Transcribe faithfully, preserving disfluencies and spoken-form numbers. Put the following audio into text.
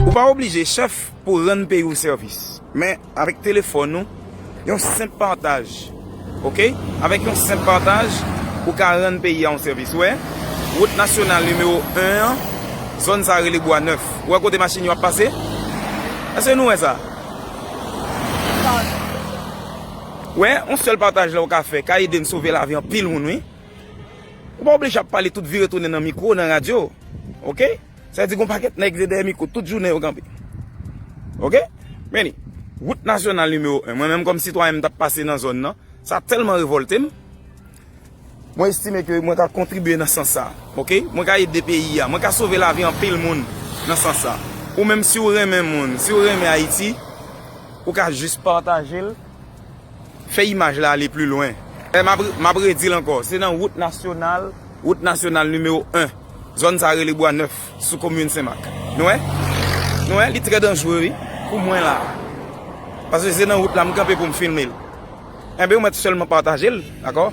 Ou pa oblije chèf pou w rann peyi w sèvis. Men avèk telefòn ou, yon senp pataj, oke? Avèk yon senp pataj, ou ka rann peyi a yon sèvis. Ou wè? Wout nasyonal nimewo en an, zòn sa rele Bwa Nèf. Ou wè kote machin yo ap pase? Èske nou wè sa? Wè, yon sèl pataj la ou ka fè, ka ede n sove lavi anpil moun, wi. Ou pa oblije ap pale tout vire tounen nan mikwo, nan radyo. Oke? Sa vle di gon pakèt nèg se dèyè mikwo, tout jounen yo kanpe. Oke? Meni, wout nasyonal nimewo en. Mwen menm kòm sitwayen m t ap pase nan zòn nan, sa tèlman revòlte m. Mwen estime ke mwen ka kontribye nan sans sa. Oke? Mwen ka ede peyi a. Mwen ka sove lavi anpil moun nan sans sa. Ou menm si w renmen moun, si w renmen Ayiti, ou ka jis pataje l, fè imaj la ale pli lwen. E m ap, m ap redi l ankò, se nan wout nasyonal, wout nasyonal nimewo en, zòn sa rele Bwa Nèf, sou komin Senmak. Nou wè? Nou wè? Li trè danjere, wi, pou mwen la. Paske se nan wout la m kanpe pou m filme l. Enben, ou mèt sèlman pataje l, dakò?